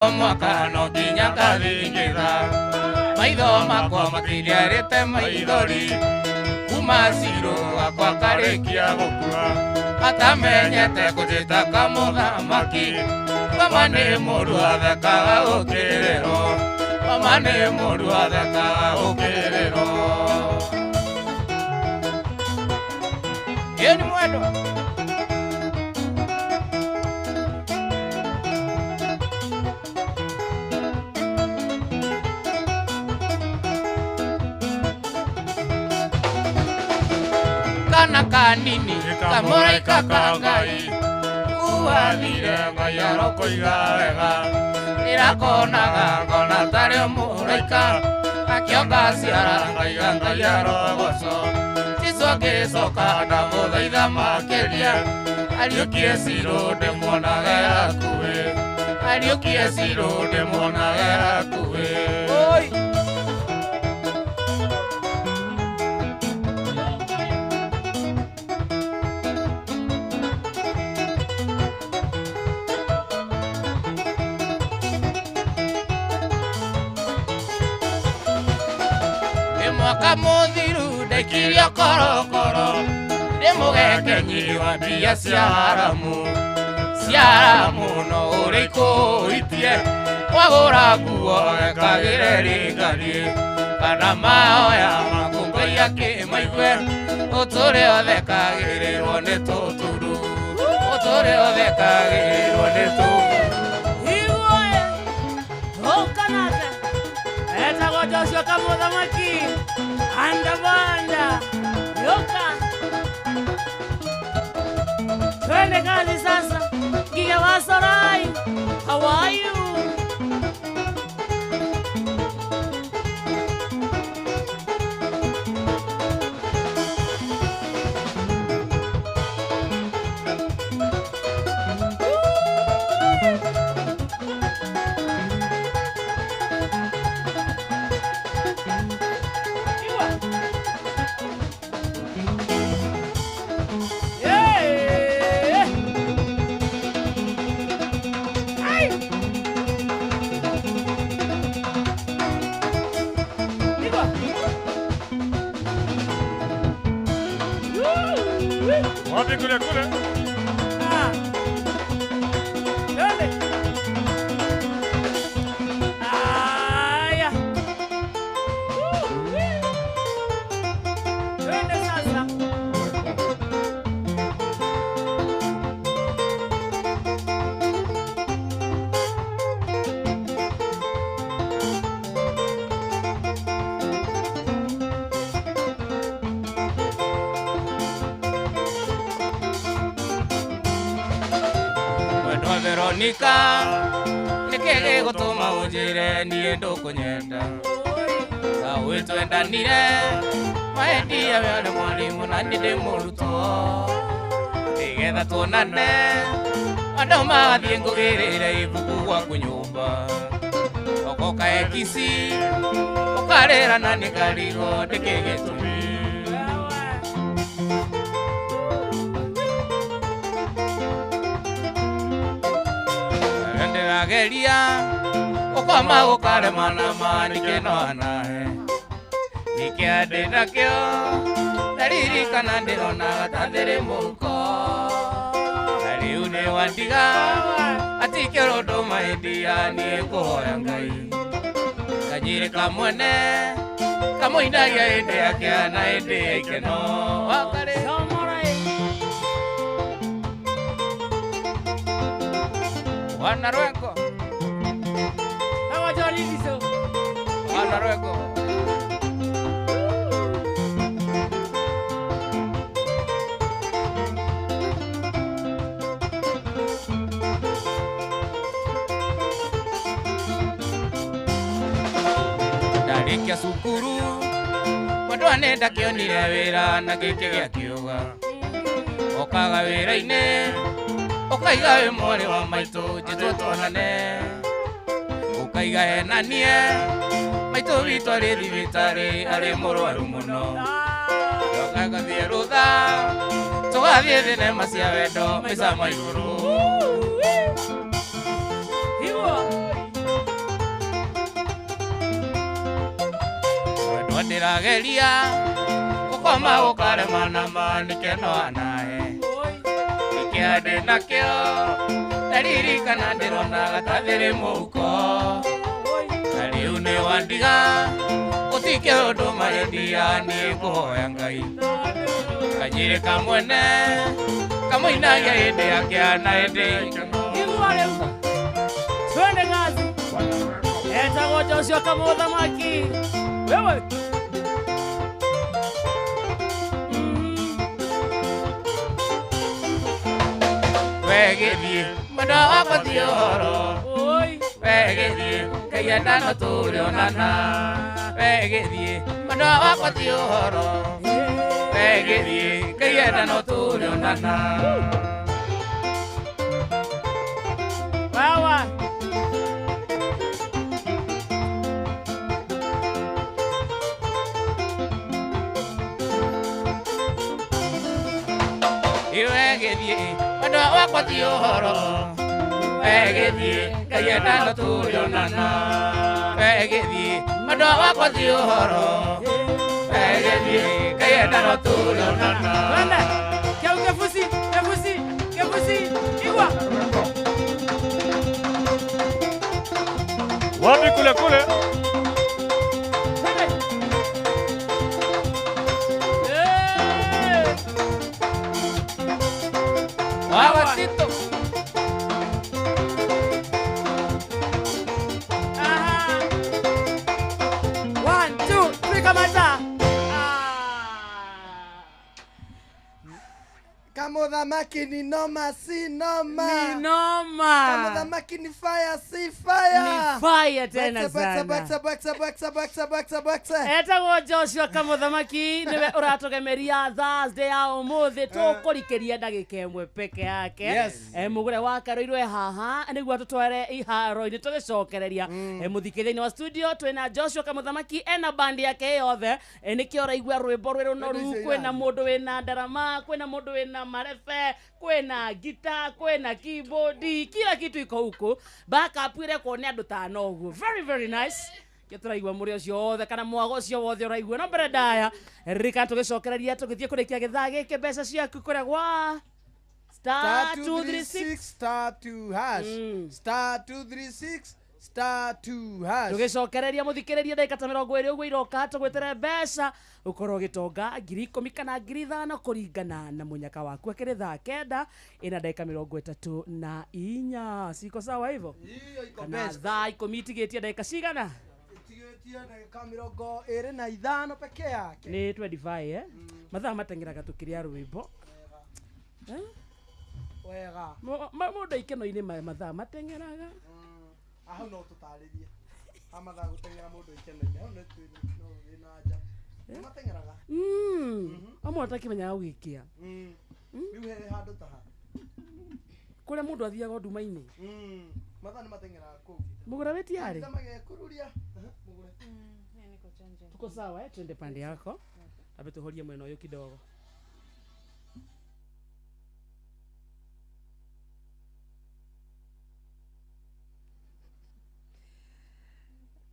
Mwaka no nginya ngathingitha maitho makwa matiriarĩte maithori kuma cirũ gakwa karĩkia gũkua atamenyete kũnjĩta kamũthamaki. Mama nĩ mũndũ athekaga gũkĩrĩrwo, mama nĩ mũndũ athekaga gũkĩrĩrwo. Ĩyo nĩ mwendwa. Kana kanini kamũraika ka Ngai kuathire Ngai arokũiga wega rĩrakonaga ngona tarĩ mũraika akĩonga ciara ngaiga Ngai arogoco. Jesũ agĩcoka ndamũthaitha makĩria ariũkie cirũ ndĩmuonage hakuhĩ, ariũkie cirũ ndĩmuonage hakuhĩ. Oi. Nĩ mwaka mũthiru ndaikirio korokoro nĩ mũgekenyi wa mbia cia haramu cia haramu no ũrĩ ikũitie wagũra nguo ekagĩre ringari kana mahoya maku Ngai akĩmaigue ũtũre ũthekagĩrĩrwo nĩ tũturu ũtũre ũthekagĩrĩrwo nĩ tũturu. Igwe ũkanaka etagwo Joshua Kamũthamaki andabanda yoka. Twende kazi sasa. Giga Wasarai, how are you? Igwe. Yeah. Ai. Igwe. Woo. Wapi kule kule? Ah. Twende. Aya. Woo. Twende sasa. Mwendwa Veronica, nĩkĩ gĩgũtũma ũnjĩre niĩ ndũkũnyenda kaũĩ twendanire maendia we arĩ mwarimũ na niĩ ndĩ mũrutwo nĩgetha tuonane andũ magathiĩ ngũgĩrĩre ibuku gwaku nyũmba okoka ekisi ũkarĩra na nĩngarirwo nĩkĩ gĩtũmi. Wewe. Ndĩrageria gũkoma gũkarema na manike no anahe nikĩa ndĩ nakĩo ndaririkana ndĩronaga ta thĩrĩ mũhuko na rĩu nĩ wandiga atikĩo ũndũ maendia niĩ ngũhoya Ngai kanyĩrĩ kamwene kamũinagia hĩndĩ ya kĩeha na hĩndĩ ya ikeno wakarĩ. Somorai. Wana rweko. Tawa Joliniso. Wana rweko. Ndarĩkia cukuru mwendwa nĩ ndakĩonire wĩra na gĩkĩ gĩa kĩũga okaga wĩra-inĩ ũkaiga wĩ mwarĩ wa maitũ njĩtwo tuonane ũkaiga henanie maitũ witũ arĩ thibitarĩ arĩ mũrwaru mũno tũgathiĩ rũtha tũgathiĩ thinema cia wendo maica ma igũrũ. Igwe. Ndĩrageria gũkoma gũkarema na ma nĩkeno anae Kĩande nakĩo ndaririkana ndĩronaga ta thĩrĩ mũhuko na rĩu nĩ wandiga gũtikĩ ũndũ marendia niĩ ngũhoya Ngai kanyĩrĩ kamwene kamũinagia hĩndĩ ya kĩana hĩndĩ Igua rĩu. Twende kazi. Etagwo Joshua Kamũthamaki. Wewe. Wegĩthiĩ mwendwa wakwa ti ũhoro Oi. Wegĩthiĩ Ngai enda no tũrĩonana Wegĩthiĩ mwendwa wakwa ti ũhoro Wegĩthiĩ Ngai enda no tũrĩonana Wawa. Wegĩthiĩ mwendwa wakwa ti ũhoro Wegĩthiĩ Ngai enda no tũrĩonana Wegĩthiĩ mwendwa wakwa ti ũhoro Wegĩthiĩ Ngai enda no tũrĩonana Twende. Keu kefusi, kefusi, kefusi. Igua. Wapi kule kule? Twende. Eh. Wawa Tito Aha. 1 2 3 kamata. Ah. Kamũthamaki ni noma si noma. Ni noma. Kamũthamaki ni fire si fire. Ni fire tena Baksa, sana. baksa, baksa, baksa, baksa, baksa, baksa. Etagwo Joshua Kamũthamaki nĩwe ũratũgemeria Thursday ya ũmũthĩ tũkũrikĩria ndagĩka ĩmwe peke yake. Yes. Mũgũre wa Karũirwe haha nĩguo tũtware iharo-inĩ tũgĩcokereria. Mũthikĩ thĩinĩ wa studio twĩna Joshua Kamũthamaki ena bandi yake yothe. Nĩkĩo ũraigua rwĩmbo rwĩ rũnoru Rwĩmbo icio kwĩna irathi. mũndũ wĩna ndarama kwĩna mũndũ wĩna marefe kwĩna gita kwĩna keyboard kila kitu iko huku backup ĩrekwo nĩ andũ tano ũguo very very nice kĩ tũraigua mũrĩ ũcio wothe kana mwago ũcio wothe ũraigua no mbere ndaya ririkana tũgĩcokereria tũgĩthiĩ kũrĩkia gĩthaa gĩkĩ mbeca ciaku kũrĩa gwa star 236 star 2 hash. Star 236 star 2 hash. tũgĩcokereria mũthikĩrĩria ndagĩka ta 20 ũguo iroka tũgwĩtere mbeca ũkorwo ũgĩtonga 10,000 kana 5,000 kũringana na mũnyaka waku akĩrĩ thaa 9 ĩna ndagĩka 34 siko sawa hivyo Hiyo iko kana best. thaa 10 itigĩtie ndagĩka cigana Tigĩtie ndagĩka 25 peke yake. nĩ 25 mathaa mateng'eraga tũkĩrĩa rwĩmbo Wega. Mũndũ ikeno-inĩ mathaa mateng'eraga Hau no tũtarĩrie. Ha mathaa gũteng'era mũndũ ikeno-inĩ. Hau no twĩ no wĩna anja. Mateng'eraga. Amwe ũtakĩmenyaga gũgĩkĩa Rĩu he handũ ta ha. kũrĩa mũndũ athiaga nduma-inĩ Mathaa nĩ mateng'eraga kũu. mũgũra wĩ tiarĩ Mahinda magekururia. Mũgũre. Tuko sawa eh? Twende pande yako abe tuhorie mwena ũyũ kidogo.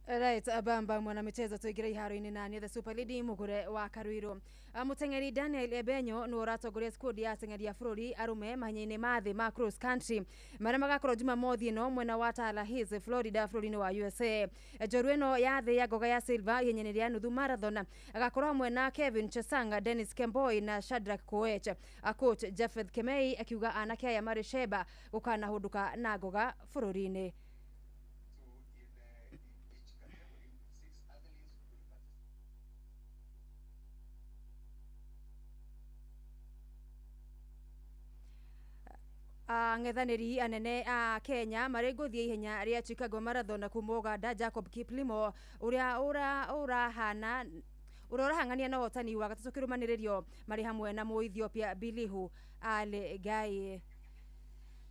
Right, bamba mwanamichezo tuingire iharo-inĩ na nĩ the Super Lady Mugure wa Karuiru. Mũteng'eri Daniel Ebenyo nĩwe ũratongoria squad ya ateng'eri a bũrũri arũme mahenya-inĩ ma thĩ ma cross country marĩa magakorwo Jumamothi ĩno mwena wa Tallahassee, Florida bũrũri-inĩ wa USA. Njorua ĩno ya thĩ ya ngoga ya silver ihenya-inĩ rĩa nuthu marathon agakorwo hamwe na Kevin Chesang, Dennis Kemboi na Shadrack Koech. Coach Japheth Kemei akiuga anake aya marĩ Sheba gũkanahũndũka na ngoga bũrũri-inĩ. Ang'ethanĩri anene a Kenya marĩ ngũthi ihenya rĩa Chicago Marathon kuma Uganda Jacob Kiplimo ũrĩa ũrahana ũrĩa ũrahang'ania na ũhotani wa gatatũ kĩrũmanĩrĩrio marĩ hamwe na Mũethiopia Bilihu Ali Gai.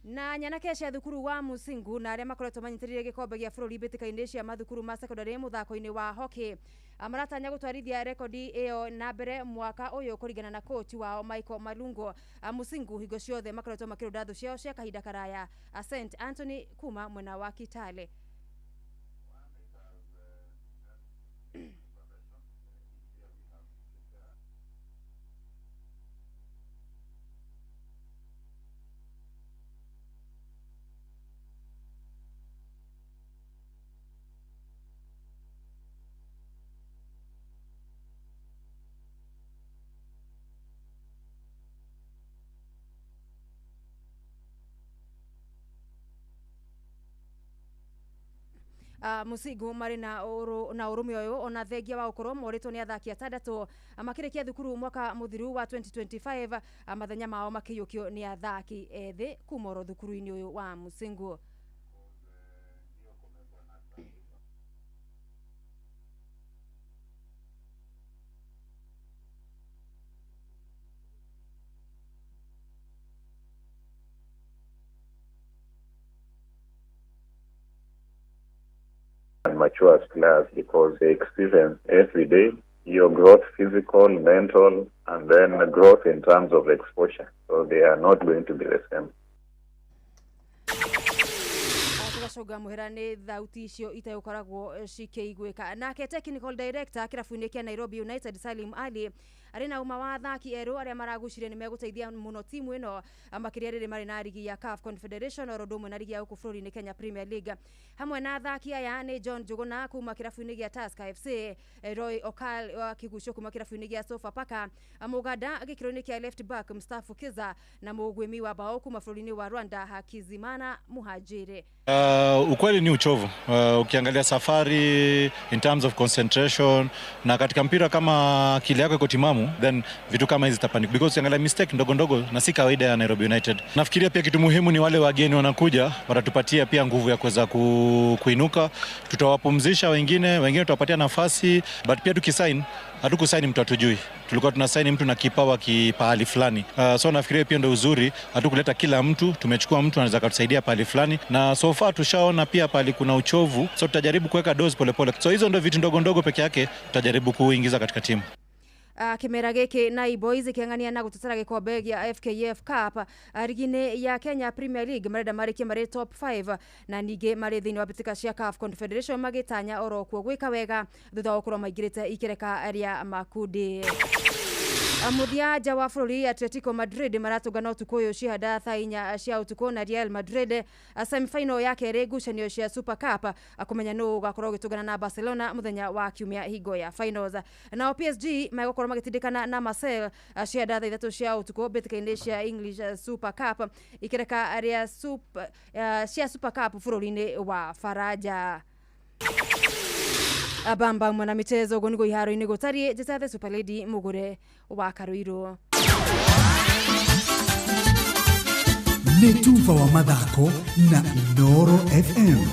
Na nyanake cia thukuru wa Musingu na arĩa makoretwo manyitĩrĩire gĩkombe gĩa bũrũri mbĩtĩka-inĩ cia mathukuru ma secondary mũthako-inĩ wa hockey maratanya gũtwarithia rekodi ĩyo na mbere mwaka ũyũ kũringana na coach wao Michael Malungo. Musingu hingo ciothe makoretwo makĩrũnda thũ ciao cia kahinda karaya St Anthony kuma mwena wa Kitale. Musingu marĩ na ũrũme ũyũ ona thengia wa gũkorwo morĩtwo nĩ athaki atandatũ makĩrĩkia thukuru mwaka mũthiru wa 2025, mathenya mao makĩiyũkio nĩ athaki ethĩ kuma oro thukuru-inĩ ũyũ wa Musingu. And mature as players, because they experience every day your growth, physical, mental, and then growth in terms of exposure. So they are not going to be the same. Tũgacoga mũhera nĩ thauti icio itagũkoragwo cikĩiguĩka. Nake technical director kĩrabu-inĩ kĩa Nairobi United Salim Ali arĩ na ũma wa athaki erũ arĩa maragucirie nĩ megũteithia mũno timu ĩno makĩria rĩrĩ marĩ na rigi ya CAF Confederation oro ũndũ ũmwe na rigi ya gũkũ bũrũri-inĩ Kenya Premier League. Hamwe na athaki aya nĩ John Njuguna kuma kĩrabu-inĩ gĩa Tusker FC, Roy Okal akĩgucio kuma kĩrabu-inĩ gĩa Sofapaka, Mũganda gĩkĩro-inĩ kĩa left back Mustafa Kiza na mũgwĩmi wa bao kuma bũrũri-inĩ wa Rwanda Hakizimana Muhajiri. Ukweli ni uchovu. Ukiangalia safari in terms of concentration na katika mpira kama akili yako iko timamu, then vitu kama hizi zitapanic because ukiangalia mistake ndogo ndogo na si kawaida ya Nairobi United. Nafikiria pia kitu muhimu ni wale wageni wanakuja watatupatia pia nguvu ya kuweza kuinuka. Tutawapumzisha wengine, wengine tutawapatia nafasi, but pia tukisign hatukusaini mtu hatujui. Tulikuwa tunasaini mtu na kipawa kipahali fulani. So nafikiria pia ndio uzuri, hatukuleta kila mtu, tumechukua mtu anaweza kutusaidia pahali fulani, na so far tushaona pia pahali kuna uchovu, so tutajaribu kuweka dose polepole. So hizo ndio vitu ndogo ndogo peke yake tutajaribu kuingiza katika timu. Kimera gĩkĩ Nai Boys kĩang'ania na gũtetera gĩkombe gĩa FKF Cup rigi-inĩ ya Kenya Premier League marenda marĩkie marĩ top 5 na ningĩ marĩ thĩinĩ wa mbĩtĩka cia CAF Confederation magĩtanya oro kuo gwĩka wega thutha wa gũkorwo maingĩrĩte ikereka rĩa makundi. Mũthia nja wa bũrũri Atletico Madrid maratũngana ũtukũ ũyũ cihanda thaa inya cia ũtukũ na Real Madrid semifinal ya kerĩ ngucanio cia Super Cup kũmenya nũ ũgakorwo ũgĩtũngana na Barcelona mũthenya wa kiumia hingo ya finals. Nao PSG megũkorwo magĩtindĩkana na Marseille cihanda thaa ithatũ cia ũtukũ mbĩtĩka-inĩ cia English Super Cup ikereka rĩa cia Super Cup bũrũri-inĩ wa Faranja. Abamba mwana michezo uguo niguo iharo-inĩ gũtariĩ. Njĩta the Super Lady Mũgũre wa Karuirũ. Nĩ tuba wa mathako na Inooro FM.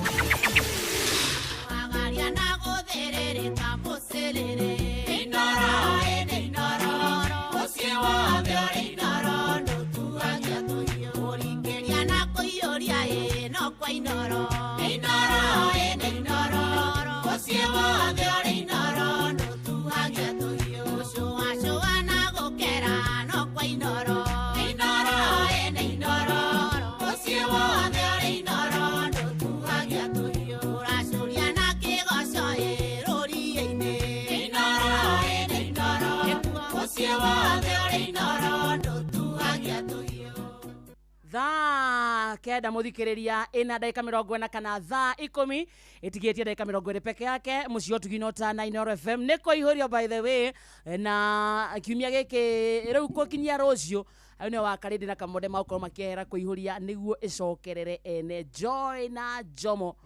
Thaa kenda muthikiriria ina ndagika 40 kana thaa 10 itigitie ndagika 20 peke yake mucio tuginota na Inooro FM niko ihurio by the way na kiumia giki riu kukinyia rucio ayo nio wakarindi na kamode maukorwo makiehera kuihuria niguo icokerere ene Joy na Jomo.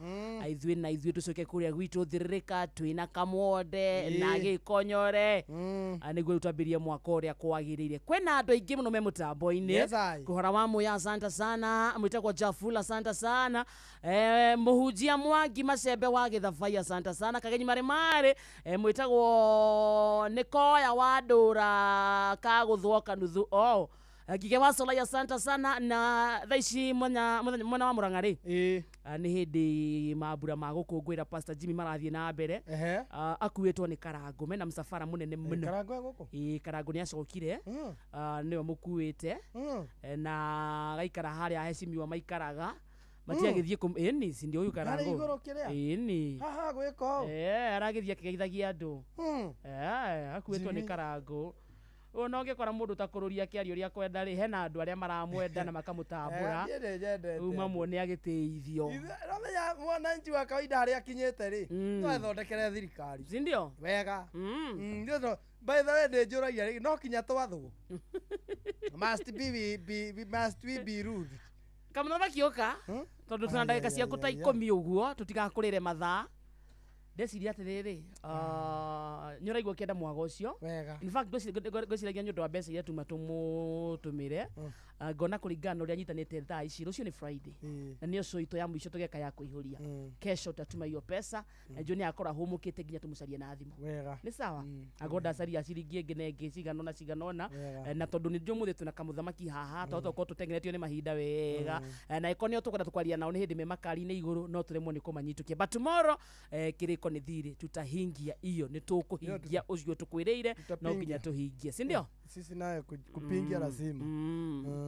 Aithuĩ na ithuĩ tucoke kuria gwitu thiririka twina kamwonde na gikonyore niguo twambirie mwaka uria kwagiriire. Kwina andu aingi muno me mutambo-ini kuhora wa muya asante sana mwitagwo Jafula asante sana muhunjia Mwangi Macembe wa Githabai asante sana Kagenyi mari mari mwitagwo Nikoya wa Ndura kaguthwo kanuthu o Ngige wa Solai asante sana na thaa ici mwena wa Murang'a ri nĩ hĩndĩ mambura ma gũkũngũĩra Pastor Jimmy marathiĩ na mbere akuĩtwo nĩ Karango mena msafara mũnene mũno. Karango gũkũ? Ĩĩ Karango nĩ acokire nĩwe mũkuĩte na gaikara harĩa heshimiwa maikaraga matiagĩthiĩ ĩni si ndio huyu Karango ĩni haha gwĩka aragĩthiĩ akĩgeithagia andũ akuĩtwo nĩ Karango. Ona ũngĩkora mũndũ takũrũria kĩaria ũrĩa kwenda rĩ hena andũ arĩa maramwenda na makamũtambũra uma muone agĩtĩithio. Ũramenya mwananchi wa kawaida harĩa akinyĩte rĩ no ethondekere thirikari si ndio wega. By the way ndĩnjũragia rĩ no kinya twathwo must we be rude. Kamũthamaki ũka tondũ tuna ndagĩka ciaku ta 10 ũguo tũtigakũrĩre mathaa. Ndeciria atĩrĩrĩ, nĩ ũraigua ũkĩenda mwaga ũcio. Wega. In fact, ngwĩciragia nĩ ũndũ wa mbeca iria tuma tũmũtũmĩre. Ngona kũringana na ũrĩa nyitanĩte thaa ici, rũciũ nĩ Friday na nĩyo show itũ ya mũico tũgeka ya kũihũria. Kesho tatuma hiyo pesa na njũ nĩ akorwo ahũmũkĩte nginya tũmũcarie na thimũ. Wega. Nĩ sawa, agwo ndacaria ciringi ĩngĩ na ĩngĩ cigana ũna cigana ũna. Wega. Na tondũ nĩ njũ mũthĩ twĩna kamũthamaki haha tondũ tũkorwo tũtengeretio nĩ mahinda wega. Na ĩkorwo nĩo tũkwenda tũkwaria nao nĩ hĩndĩ me makari-inĩ igũrũ, no tũremwo nĩ kũmanyitũkia, but tomorrow kĩrĩko nĩ thirĩ, tutahingia iyo, nĩ tũkũhingia ũcio tũkwĩrĩire no nginya Tutapingia. tũhingie, si ndio? Sisi naye kupingia lazima.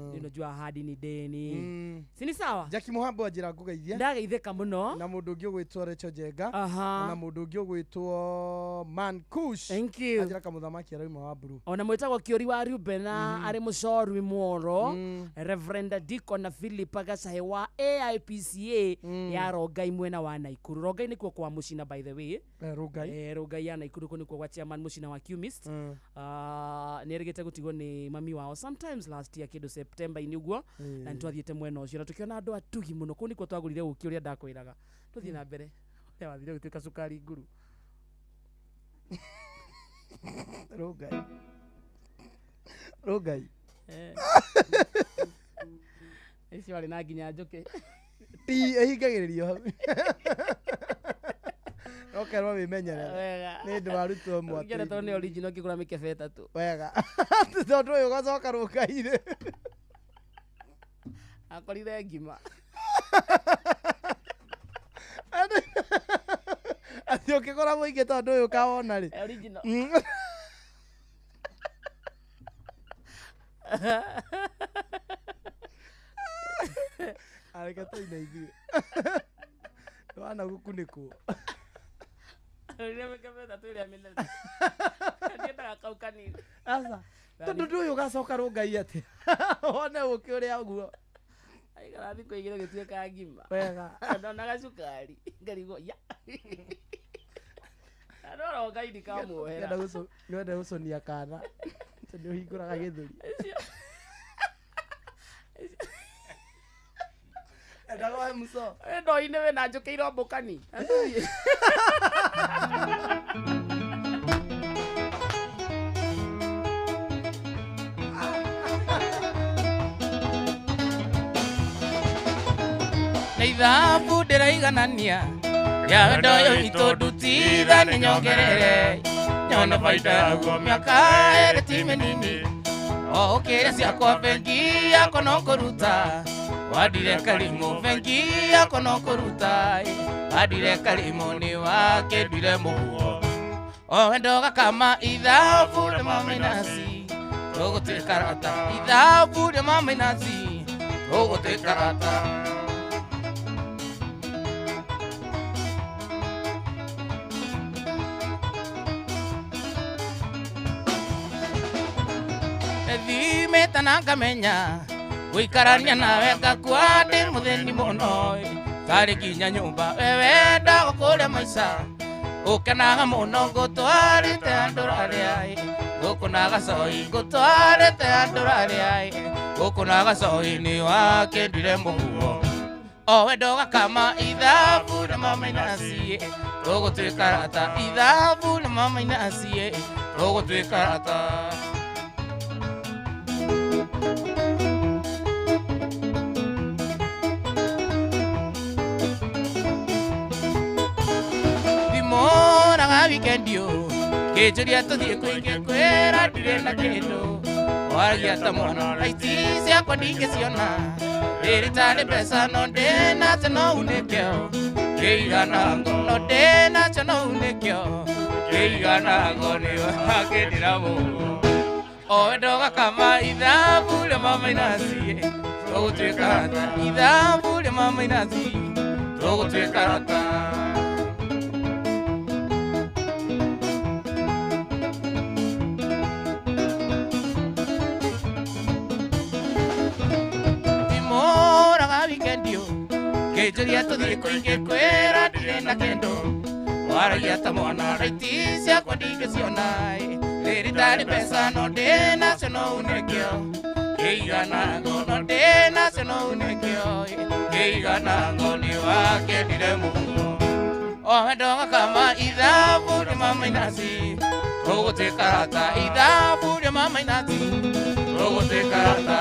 Unajua ahadi ni deni. Si ni sawa? Jackie Muhambo anjĩra ngũgeithie. Ndageithĩka mũno. Na mũndũ ũngĩ ũgwĩtwo Rachel Njenga. Aha. Na mũndũ ũngĩ ũgwĩtwo Man Kush. Thank you. Anjĩra kamũthamaki arauma wa blue. Ona mwĩtagwo kĩũri wa Rubena arĩ mũcorwi mworo, Reverend Deacon na Philip Agacahe wa AIPCA ya Rongai mwena wa Naikuru. Rongai nĩkuo kwa Mũcina, by the way. Rongai. Rongai ya Naikuru kũu nĩkuo gwa chairman Mũcina wa Qmist. Nĩ erĩgĩte gũtigwo nĩ mami wao sometimes last year, kĩndũ September-inĩ ũguo, na nĩ twathiĩte mwena ũcio na tũkĩona andũ atugi mũno. Kũu nĩkuo twagũrire ũkĩ ũrĩa ndakwĩraga. Tũthiĩ na mbere, ũrĩa wathire gũtuĩka cukari nguru. Rongai. Rongai. Icio warĩ na nginya njũkĩ. Ti ĩhingagĩrĩrio hau. Ũkerwo wĩmenyerere. Wega. Nĩ ndĩ warutwo mwatũ. Ngĩona tondũ nĩ original ngĩgũra mĩkebe ĩtatũ. Wega. Tondũ ũyũ ũgacoka Rongai-inĩ. Akorire ngima. Atĩ ũkĩgũra mũingĩ tondũ ũyũ ũkawona rĩ. Original. Areke tũine ithuĩ. Wana gũkunĩkwo. Rĩrĩa mĩkebe ĩtatũ ĩrĩa mĩnene. Ndiendaga kau kanini. Aca. Tondũ ndũyũ ũgacoka Rongai atĩ. Wone ũkĩ ũrĩa ũguo. Aikara thikũ igĩrĩ gĩtuĩka ngima. Wega. Ndonaga cukari ngarigwo ya. Na no Rongai ndikamuohera. Nĩwenda gũconia kana. Tondũ nĩ ũhingũraga gĩthũri. Endaga wae muco. We ndoo-inĩ wĩna njũkĩ irombũkani. Na ithabu ndĩraiganania rĩa wendo ũyũ witũ ndutitha nĩ nyongerere nyone baida yaguo mĩaka ĩrĩ ti mĩnini o ũkĩrĩa ciakwa bengi yakwa no kũruta wandire karimũ bengi yakwa no kũruta wandire karimũ nĩ wakĩnduire mũhuo o wendo gakama ithabu rĩa mamainasi tũgũtuĩka rata ithabu rĩa mamainasi tũgũtuĩka rata. Thimĩte na ngamenya gũikarania nawe ngakua ndĩ mũthĩni mũno tarĩ nginya nyũmba we wenda gũkũrĩa maica ũkenaga mũno ngũtwarĩte andũ rarĩa gũkũ na gacoi ngũtwarĩte andũ rarĩa gũkũ na gacoi nĩ wakĩnduire mũhuo o wendo gakama ithabu rĩa mamainasi tũgũtuĩka rata ithabu rĩa mamainasi tũgũtuĩka rata. Thimoraga weekend yo kĩnjũria tũthiĩ kũingĩ kwĩra ndirĩ na kĩndũ waragia ta mwana raiti ciakwa ndingĩciona rĩrĩ tarĩ mbeca no ndĩnacio no unĩkĩo kĩigana ngo no ndĩnacio no unĩkĩo kĩigana ngo nĩ wakĩndĩra mũhuo o wendo gakama ithabu rĩa mamainasi tũgũtuĩka rata ithabu rĩa mamainasi tũgũtuĩka rata. Thimoraga weekend yo kĩnjũria tũthiĩ kũingĩ kwĩra ndirĩ na kĩndũ waragia ta mwana raiti ciakwa ndingĩciona rĩrĩ tarĩ mbeca no ndĩnacio no unĩkĩo kĩigana ngo no ndĩnacio no unĩkĩo kĩigana ngo nĩ wakĩndire mũhuo O wendo gakama ithabu rĩa mamainati tũgũtuĩka arata ithabu rĩa mamainati tũgũtuĩka arata.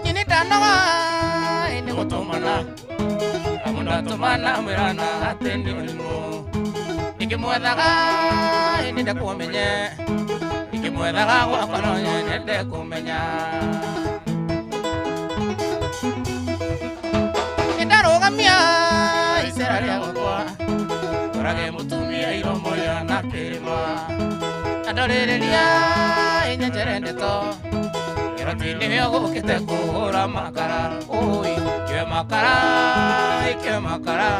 Nyini ndanoga nĩ gũtũmana amu ndatũmana mwĩrana atĩ nĩ ũrimũ ingĩmwethaga nĩ ndekũmenye ingĩmwethaga gwakwa no nyende kũmenya. Nĩndarũgamia icera rĩa gwakwa ndorage mũtumia iromo rĩa na kĩrĩma na ndorĩrĩria ĩnyenjere ndeto kĩroti nĩwe ũgũkĩte kũhũra makara ũi kĩwe makara kĩwe makara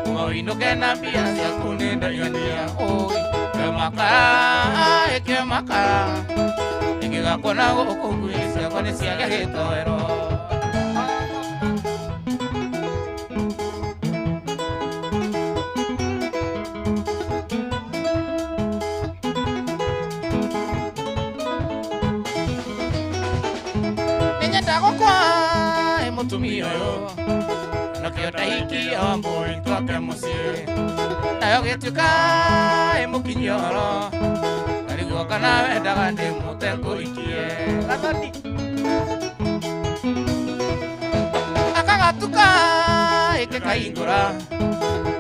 kuma ũinũke na mbia ciaku nĩ ndaigania ũi kĩwe makara kĩwe makara ingĩgakuona gũkũ ngui ciakwa nĩ ciagĩa gĩtoero. Nĩnyenda gũkwa ĩ mũtumia ũyũ nokĩo ndahikia Wambũi twake mũciĩ nayo gĩtuĩka ĩ mũkinyia ũhoro ngariguo kana wendaga ndĩmũte ngũikie gathoni akagatuka ĩkĩkaingũra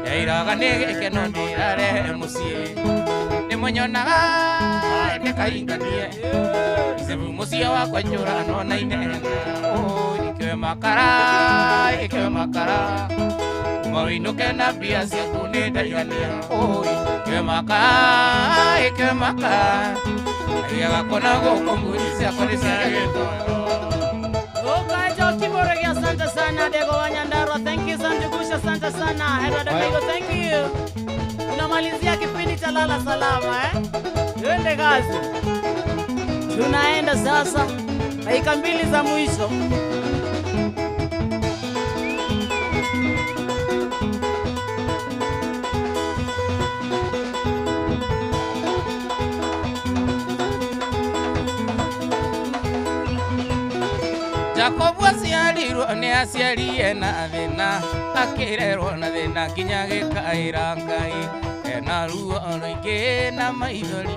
yairaga nĩ gĩkeno ndĩrarehe mũciĩ nĩmũnyonaga ndĩkainganie icebu mũciĩ wakwa njũrano na inegene ĩkĩwe makara ĩkĩwe makara kuma ũinũke na mbia ciaku nĩ ndaigania ĩkĩwe makara ĩkĩwe makara aigaga kuona gũkũ ngui ciakwa nĩ ciagĩa gĩtoero. Ukaja Kimoregi, asante sana Dego wa Nyandarua, thank you Sanjugusha, asante sana Edward Kaigo, thank you. Tunamalizia kipindi cha Lala Salama eh? Twende kazi. Tunaenda sasa dakika mbili za mwisho. Jacobu aciarirwo nĩ aciari ena thĩna akĩrerwo na thĩna nginya gĩkaĩra Ngai ena ruo rũingĩ na maithori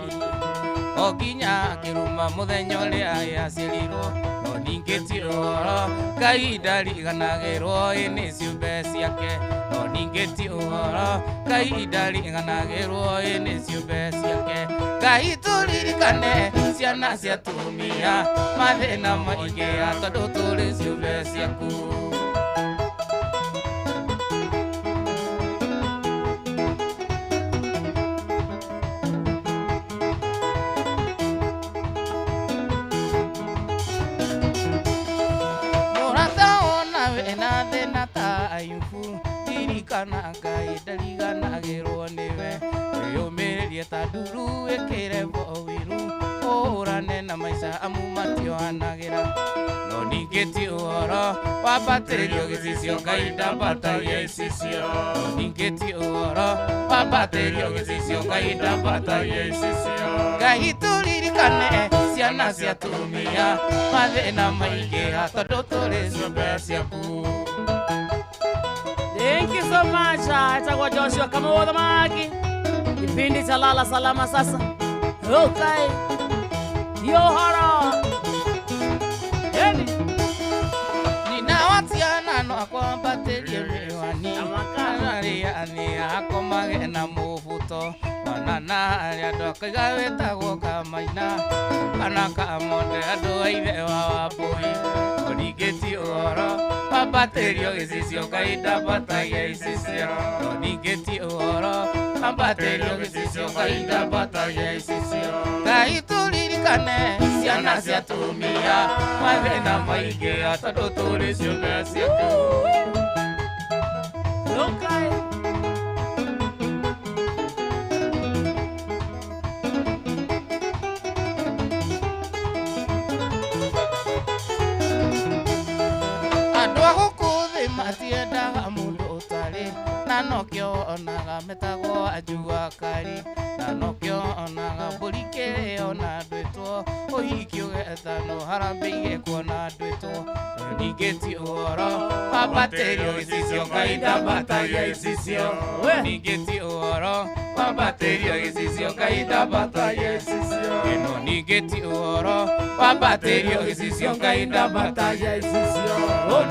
o nginya akĩruma mũthenya ũrĩa aciarirwo no ningĩ ti ũhoro Ngai ndariganagĩrwo ĩ nĩ ciũmbe ciake no ningĩ ti ũhoro Ngai ndariganagĩrwo ĩ nĩ ciũmbe ciake. Ngai tũririkane ciana cia atumia mathĩna maingĩ tondũ tũrĩ ciũmbe ciaku. Mũrata ona wĩna thĩna ta Ayubu ririkana Ngai ndariganagĩrwo nĩwe wĩyũmĩrĩrie ta nduru ĩkĩre bo wĩru ũhũrane na maica amu matiohanagĩra no ningĩ ti ũhoro wambatĩrio gĩcicio Ngai ndambatagia icicio no ningĩ ti ũhoro wambatĩrio gĩcicio Ngai ndambatagia icicio. Ngai tũririkane ciana cia atumia mathĩna maingĩ tondũ tũrĩ ciũmbe ciaku. Thank you so much. Itakuwa Joshua kama Wadhamaki. Kipindi cha Lala Salama sasa. Okay. Yohara. Yeni. Nina watiana no akwambatĩrie mĩwani arĩa nĩ akomage na mũbuto ona na arĩa andũ akaiga wĩtagwo Kamaina kana Kamonde andũ a ithe wa Wambũi no ningĩ ti ũhoro wambatĩrio gĩcicio Ngai ndambatagia icicio no ningĩ ti ũhoro wambatĩrio gĩcicio Ngai ndambatagia icicio. Ngai tũririkane ciana cia atumia mathĩna maingĩ tondũ tũrĩ ciũmbe ciaku. Okay. Andũ a gũkũ thĩ matiendaga mũndũ ũtarĩ na nokĩo onaga Metagwo ajua kari na nokĩo onaga mbũri kĩrĩo na ndwĩtwo ũhiki ũgetano harambĩire kuona ndwĩtwo ningĩ ti ũhoro wambatĩrio gĩcicio Ngai ndambatagia icicio ningĩ ti ũhoro wambatĩrio gĩcicio Ngai ndambatagia icicio ĩno ningĩ ti ũhoro wambatĩrio gĩcicio Ngai ndambatagia icicio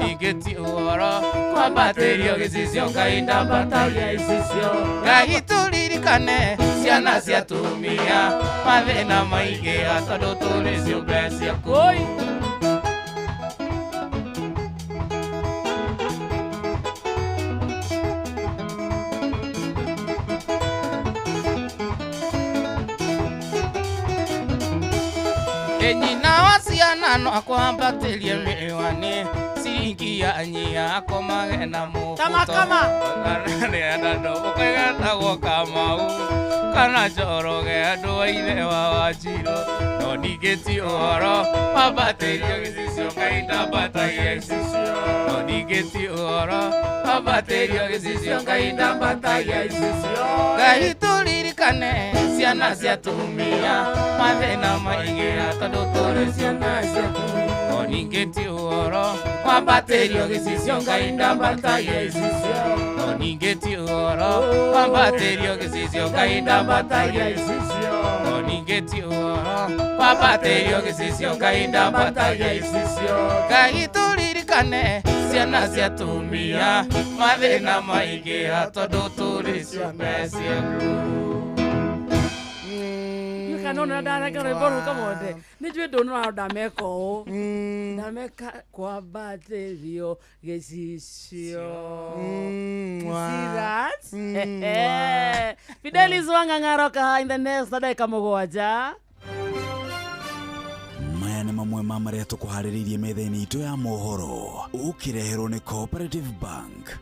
ningĩ ti ũhoro wambatĩrio gĩcicio Ngai ndambatagia icicio Ngai tũririkane ciana cia atumia mathĩna maingĩ tondũ tũrĩ ciũmbe ciaku. Nyina wa ciana no akwambatĩrie mĩwani ciringi ya nyia akomage na mũbuto ũkagetagwo Kamau kana Njoroge andũ a ithe wa Wanjirũ no ningĩ ti ũhoro wambatĩrio gĩcicio Ngai ndambatagia icicio no ningĩ ti ũhoro wambatĩrio gĩcicio Ngai ndambatagia icicio Ngai tũririkane ciana cia atumia mathĩna maingĩ tondũ tũrĩ ciana ciaku no ningĩ ti ũhoro wambatĩrio gĩcicio Ngai ndambatagia icicio no ningĩ ti ũhoro wambatĩrio gĩcicio Ngai ndambatagia icicio no ningĩ ti ũhoro wambatĩrio gĩcicio Ngai ndambatagia icicio Ngai tũririkane ciana cia atumia mathĩna maingĩ tondũ tũrĩ ciũmbe ciaku. Kana ona ndareka rwĩmbo rũu kamothe nĩ njũĩ ndũnora ndameka ũũ ndameka kwambatĩrio gĩcicio. You see that? Fidelis Wang'ang'a in the next ndagĩka 7. Maya nĩ mamwe ma marĩa tũkũharĩrĩirie metha-inĩ itũ ya mohoro ũkĩreherwo nĩ Cooperative Bank.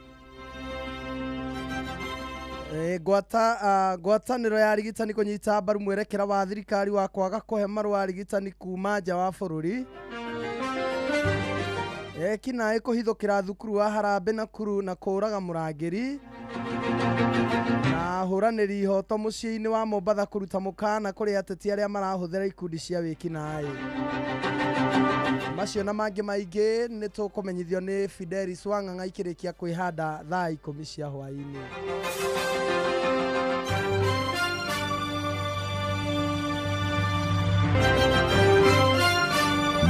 Ngwatanĩro ya arigitani kũnyita mbaru mwerekera wa thirikari wa kwaga kũhe marũa arigitani kuma nja wa bũrũri. Ekinaĩ kũhithũkĩra thukuru wa Harambee Nakuru na kũũraga mũrangĩri. Na ahũranĩri ihoto mũciĩ-inĩ wa Mombatha kũruta mũkana kũrĩ ateti arĩa marahũthĩra ikundi cia wĩkinaĩ. Macio na mangĩ maingĩ nĩ tũkũmenyithio nĩ Fidelis Wang'ang'a ikĩrĩkia kwĩhanda thaa 10 cia hwaĩ-inĩ.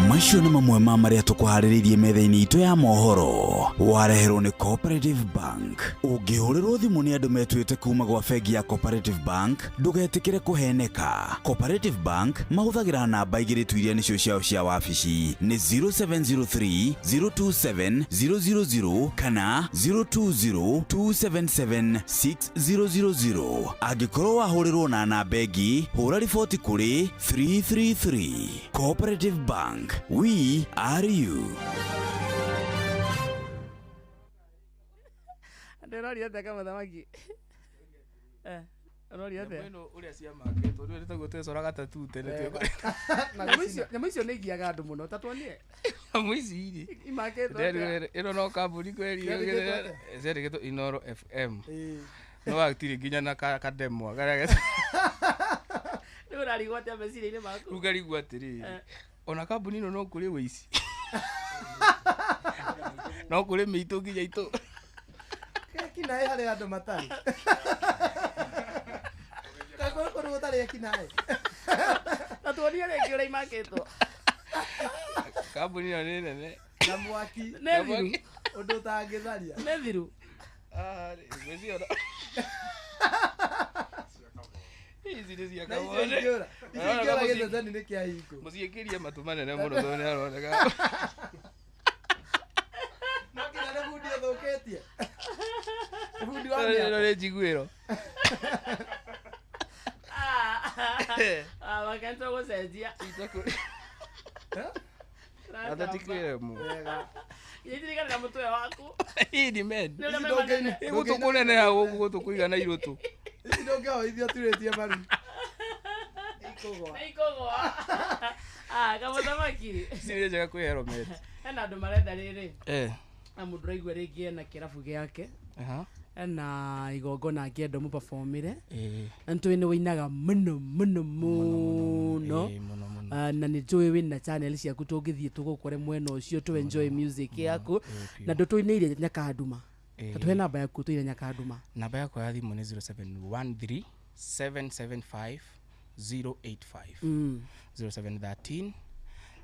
Macio nĩ mamwe ma marĩa tũkũharĩrĩirie metha-inĩ itũ ya mohoro wareherwo nĩ Cooperative Bank. Ũngĩhũrĩrwo thimũ nĩ andũ metuĩte kuma gwa bengi ya Cooperative Bank ndũgetĩkĩre kũheneka. Cooperative Bank mahũthagĩra namba igĩrĩ tu iria nĩcio ciao cia wabici nĩ 0703 027 000 kana 020 277 6000. Angĩkorwo wahũrĩrwo na namba ĩngĩ hũra riboti kũrĩ 333. Cooperative Bank, we are you. Ndĩroria atĩa kamũthamaki? Ũroria atĩa? Nyamũ ĩno ũrĩa ciamakĩtwo nĩ taguo twecoraga tattoo tene Nyamũ icio nĩ igiaga andũ mũno ta tuonie. Nyamũ ici rĩ imakĩtwo atĩa? Ĩno no kambuni kweri ciandĩkĩtwo Inoro FM no gatirĩ nginya na kademwa karĩa Rĩu ũrarigwo atĩa meciria-inĩ maku? Rĩu ngarigwo atĩrĩrĩ ona kambuni ĩno no kũrĩ wĩici no kũrĩ mĩitũ nginya itũ Ekinaĩ harĩ andũ matarĩ kũrĩ kũndũ gũtarĩ ekinaĩ na tuonie rĩngĩ ũrĩa imakĩtwo. Kambuni ĩno nĩ nene na mwaki nĩ thiru ũndũ ũtangĩtharia nĩ thiru. Ici nĩ cia Na icio ingĩũra icio ingĩũra gĩceceni nĩ kĩa hingo mũciĩkĩrie matũ manene mũno tondũ nĩ aroneka no nginya nĩ bundi ũthũkĩtie bundi wa ĩno mĩako nĩ njiguĩro. Wakenta gũcenjia Ata ti kwĩremwo Itirikana na mũtwe waku Hii ni men Nĩ ũrĩa me manene. Ĩ gũtũ kũneneha gũkũ gũtũ kũigana irũtũ ici ndũngĩhoithio turĩtie maru ikũgwa Nĩ ikũgwa. Kamũthamaki Ici nĩ njega kwĩ helmet. Hena andũ marenda rĩrĩ na mũndũ ũraigua rĩngĩ ena kĩrabu gĩake Ena igongona ngĩenda mũperformire. Ĩĩ. Na nĩtũĩ nĩ wĩinaga mũno mũno mũno. Ĩĩ, mũno mũno. Na nĩ njũĩ wĩna channel ciaku tũngĩthiĩ tũgũkore mwena ũcio tũ enjoy music yaku. Ĩĩ, Na ndũtũinĩire Nyakanduma. Ĩĩ. Ta tũhe namba yaku tũine Nyakanduma. Namba yakwa ya thimũ nĩ 0713 775 085. 0713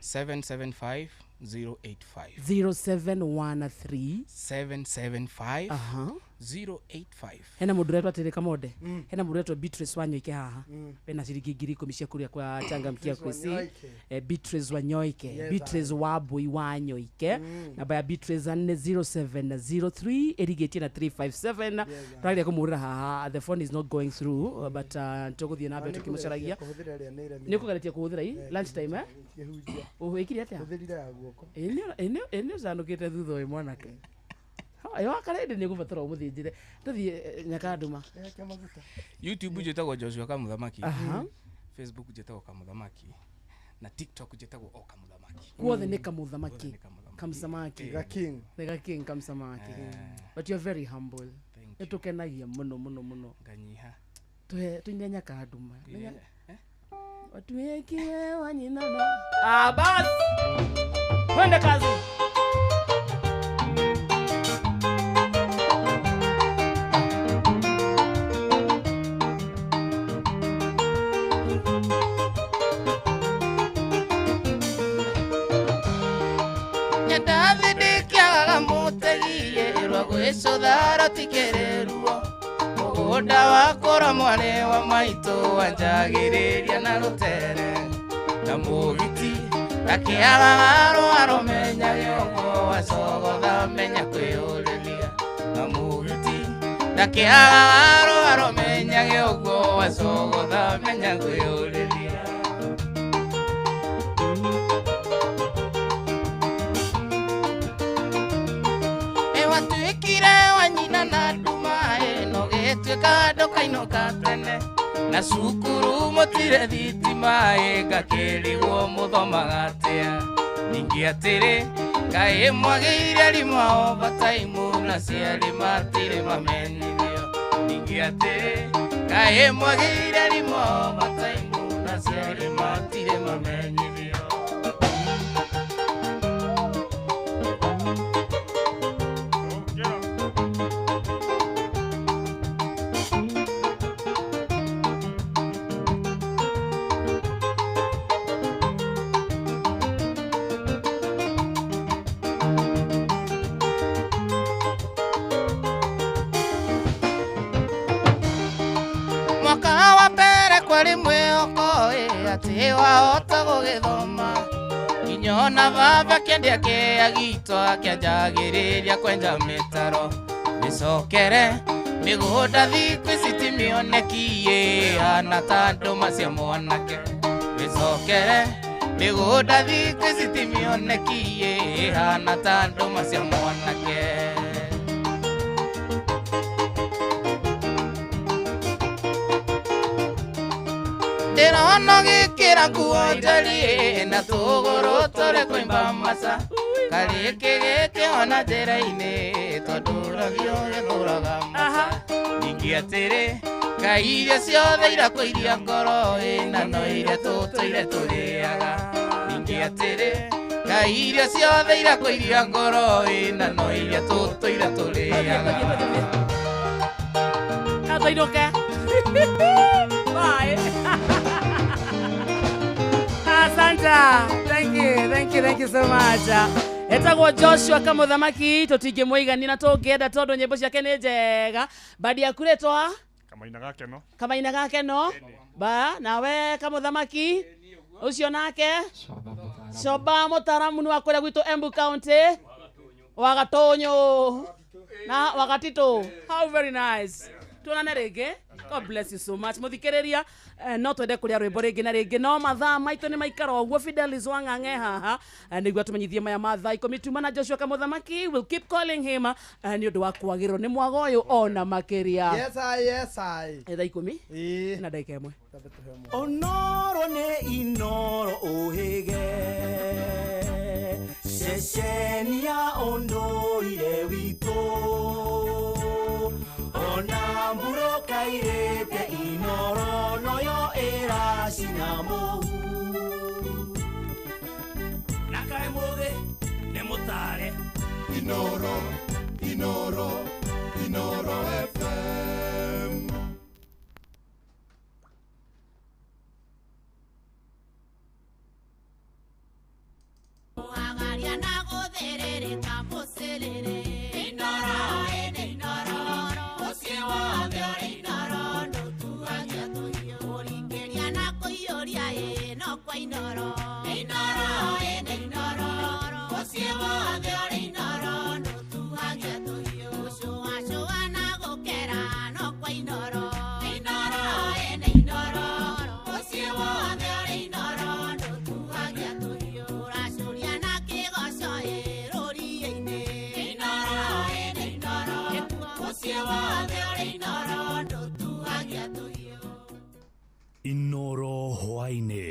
775 085. 0713 775 aha 085. Hena mũndũ ũretwo atĩrĩ Kamonde, hena mũndũ ũretwo Beatrice Wanyoike haha, wena ciringi 10,000 cia kũrĩa kwa changamkia kwĩci. Wanyoike. Beatrice Wanyoike. Yes, Beatrice Wambui Wanyoike. Namba ya Beatrice nĩ 0703 ĩrigĩtie na 357. Tũrageria kũmũhũrĩra haha, the phone is not going through, but tũgũthiĩ na mbere tũkĩmũcaragia. Kũhũthĩra ĩrĩa nĩ Nĩ ũkũgeretie kũhũthĩra i lunch time, eh? Kĩhunjia. Wĩkire atĩa? Hũthĩrire ya guoko. Ĩ nĩ ũcanũkĩte thutha ũyũ mwanake wakarĩndĩ nĩ ũgũbatara ũmũthĩnjĩre tũthiĩ Nyakanduma. Eke maguta. YouTube njĩtagwo Joshua Kamuthamaki. Aha. Facebook njĩtagwo Kamuthamaki na TikTok njĩtagwo o Kamuthamaki. Guothe nĩ Kamuthamaki. Guothe nĩ Kamuthamaki. Kamsamaki. Ga king. Nĩ king Kamsamaki, but you're very humble. Thank Nĩ tũkenagia mũno mũno mũno. Nganyiha. Tũhe tũine Nyakanduma. Eh? Watuekiwe wanyinana. Ah, bas, twende kazi. Nyandathi ndĩkĩagaga mũtegiĩ rwa gwĩcũthara tikĩrĩruo mũgũnda wakũra mwarĩ wa maitũ wanjagĩrĩria na rũtere na mũgiti ndakĩagaga rũa rũmenya gĩongo wacogotha menya kwĩyũrĩria na mũgiti ndakĩagaga rũa rũmenya gĩongo wacogotha menya kwĩyũrĩria. Watuĩkire wa nyina na nduma ĩno gĩtuĩka ndũkainũka tene na cukuru mũtire thitima ĩ ngakĩrigwo mũthomaga atĩa ningĩ atĩrĩ kaĩ mwagĩire arimũ ao bataimu na ciarĩ matirĩ mamenyithio ningĩ atĩrĩ kaĩ mwagĩire arimũ ao bataimu na ciarĩ matirĩ mamenyithio. Mwaka wa mbere kwarĩ mwĩhoko ĩ atĩ wahota gũgĩthoma nginya ona baba kĩendia kĩa gitũ akĩanjagĩrĩria kwenja mĩtaro mĩcokere mĩgũnda thikũ ici ti mĩoneki ĩ hana ta ndũma cia mwanake mĩcokere mĩgũnda thikũ ici ti mĩoneki ĩ hana ta ndũma cia mwanake. Ndĩrona gĩkĩra nguo njariĩ na tũgũrũ tũrĩ kũimba maca karĩkĩ gĩkĩhona njĩra-inĩ tondũ ragio gĩthũraga maca ningĩ atĩrĩ kaĩ irio ciothe irakũiria ngoro ĩ na no iria tũtũire tũrĩaga ningĩ atĩrĩ kaĩ irio ciothe irakũiria ngoro ĩ na no iria tũtũire tũrĩaga. Tũinũke. Bye. Asante. Thank you, thank you, thank you so much. Etagwo Joshua Kamuthamaki tũtingĩmũigania na tũngĩenda tondũ nyĩmbo ciake nĩ njega. Badi yaku rĩtwa? Kamaina gakeno. Kamaina gakeno. Ba nawe Kamuthamaki ũcio nake Coba mũtaramu nĩ wa kũrĩa gwitũ Embu County wa Gatũnyũ na wa Gatitũ. How very nice. Tuonane rĩngĩ. God bless you so much. Mũthikĩrĩria, no twende kũrĩa rwĩmbo rĩngĩ na rĩngĩ no mathaa maitũ nĩ maikara ũguo. Fidelis Wang'ang'e haha nĩguo atũmenyithie maya ma thaa 10 tuma na Joshua Kamuthamaki. We'll keep calling him nĩ ũndũ wa kwagĩrĩrwo nĩ mwaga ũyũ ona makĩria. Yes I, yes I. Thaa 10 Ĩĩ. na ndagĩka 1. Tambe tũhe mwana. Onoro nĩ inoro ũhĩge ceceni ya ũndũire witũ. Kamburo kairĩte Inoro noyo ĩracina mũhu. Na kaĩ mũgĩ nĩ mũtare. Inoro, Inoro, Inoro FM. Agaria na gũthĩrĩrĩka mũcĩrĩrĩ. Inoro ĩnĩ inoro, mũciĩ wothe ũrĩ inoro, ndũtuagia tũhiũ. Kũringĩria na kũiyũria ĩ no kwa Inoro. Inoro ĩnĩ inoro, mũciĩ wothe ũrĩ inoro, ndũtuagia tũhiũ. Gũcũacũa na gũkera no kwa Inoro. Inoro ĩnĩ inoro, mũciĩ wothe ũrĩ inoro, ndũtuagia tũhiũ. Ũracũria na kĩgoco ĩ rũriĩ-inĩ. Inoro ĩnĩ inoro, mũciĩ wothe ũrĩ inoro, ndũtuagia tũhiũ. Inoro hwaĩ-inĩ.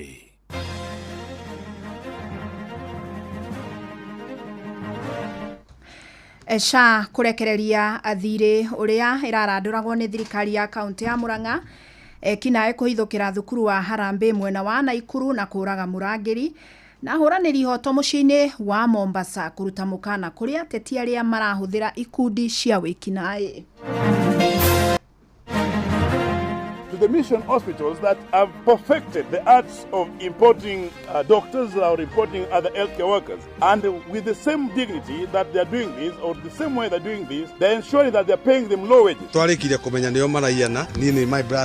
SHA kũrekereria thirĩ ũrĩa ĩrarandũragwo nĩ thirikari ya kaunti ya Murang'a ekinaĩ kũhithũkĩra thukuru wa Harambee mwena wa Naikuru na kũraga mũrangĩri na ahũranĩri ihoto mũciĩ-inĩ wa Mombasa kũruta mũkana kũrĩ ateti arĩa marahũthĩra ikundi cia wĩkinaĩ. To the mission hospitals that have perfected the arts of importing doctors or importing other healthcare workers. And with the same dignity that they are doing this, or the same way they're doing this, they're ensuring that they're paying them low wages. Twarĩkirie kũmenya nĩo maraiyana niĩ nĩ my brother.